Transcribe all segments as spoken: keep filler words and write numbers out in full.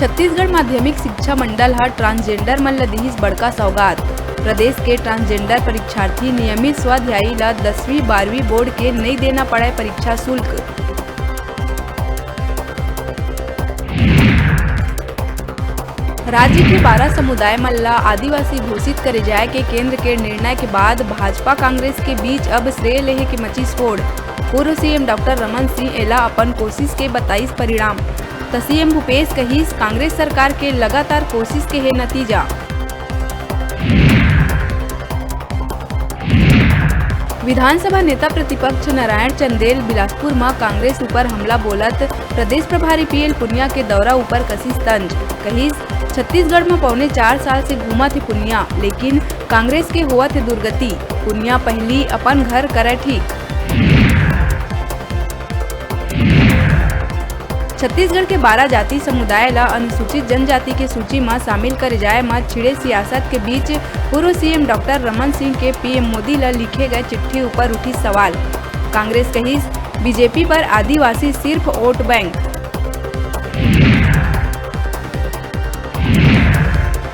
छत्तीसगढ़ माध्यमिक शिक्षा मंडल ह transgender मन ल दिहिस बड़का सौगात। प्रदेश के transgender परीक्षार्थी नियमित स्वाध्यायी ल दसवीं बारहवीं बोर्ड के नइ देना पड़य परीक्षा शुल्क। राज्य के बारह समुदाय मन ल आदिवासी घोषित करे जाय के केंद्र के निर्णय के बाद भाजपा कांग्रेस के बीच अब श्रेय लेहे के मचिस होड़। पूर्व सीएम डॉक्टर रमन सिंह एला अपन कोशिश के बताइस परिणाम। त सीएम भूपेश कहिस, कांग्रेस सरकार के लगातार कोशिश के हे नतीजा। विधानसभा नेता प्रतिपक्ष नारायण चंदेल बिलासपुर म कांग्रेस ऊपर हमला बोलत प्रदेश प्रभारी पीएल पुनिया के दौरा ऊपर कसिस तंज। कहिस, छत्तीसगढ़ म पौने चार साल से घूमत हे पुनिया, लेकिन कांग्रेस के होवत हे दुर्गति। पुनिया पहिली अपन घर करय ठीक। छत्तीसगढ़ के बारह जाति समुदाय ल अनुसूचित जनजाति के सूची म शामिल करे जाय म छिड़े सियासत के बीच पूर्व सीएम डॉक्टर रमन सिंह के पीएम मोदी ल लिखे गए चिट्ठी ऊपर उठिस सवाल। कांग्रेस कहिस, बीजेपी बर आदिवासी सिर्फ वोट बैंक।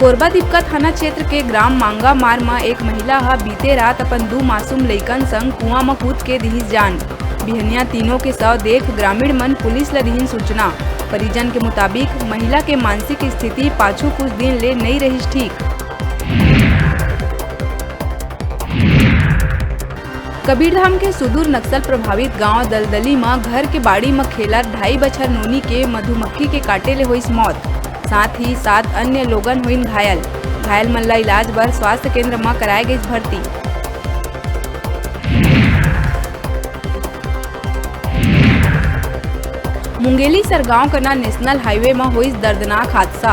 कोरबा दिपका थाना क्षेत्र के ग्राम मांगा मार म एक महिला ह बीते रात अपन दू मासूम लइकन संग कुआं म कूद के दिहिस जान। बिहनिया तीनों के शव देख ग्रामीण मन पुलिस ल दिहिन सूचना। परिजन के मुताबिक, महिला के मानसिक स्थिति पाछू कुछ दिन ले नइ रहिस ठीक। कबीरधाम के सुदूर नक्सल प्रभावित गांव दलदली म घर के बाड़ी म खेलत ढाई बछर नोनी के मधुमक्खी के काटे ले होइस मौत। साथ ही सात अन्य लोगन होइन घायल। घायल मन ला इलाज बर स्वास्थ्य केंद्र म कराए गइस भर्ती। मुंगेली सरगांव कना नेशनल हाईवे म होइस दर्दनाक हादसा।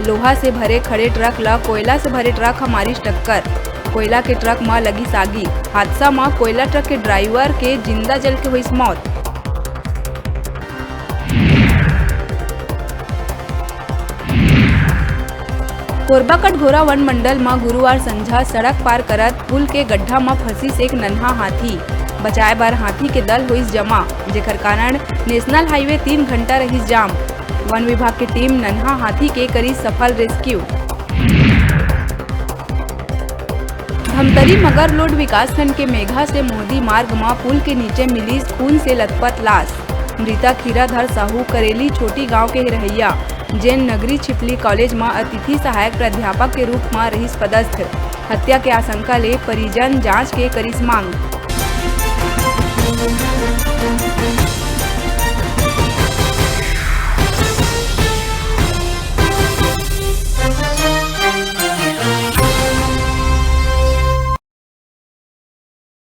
लोहा से भरे खड़े ट्रक ल कोयला से भरे ट्रक ह मारिस टक्कर। कोयला के ट्रक म लगिस आगी। हादसा म कोयला ट्रक के ड्राइवर के जिंदा जल के होइस मौत। कोरबा कटघोरा वन मंडल म गुरुवार संझा सड़क पार करत पुल के गड्ढा म फंसिस एक नन्हा हाथी। बचाए बर हाथी के दल होइस जमा, जेकर कारण नेशनल हाईवे तीन घंटा रहिस जाम। वन विभाग के टीम नन्हा हाथी के करिस सफल रेस्क्यू। धमतरी मगरलोड विकासखंड के मेघा से मोहदी मार्ग म पुल के नीचे मिलिस खून से लथपथ लाश। मृतक हीराधर साहू करेली छोटी गांव के रहइया, जेन नगरी छिपली कॉलेज म अतिथि सहायक प्राध्यापक के रूप म रहिस पदस्थ। हत्या के आशंका ले परिजन जांच के करिस मांग।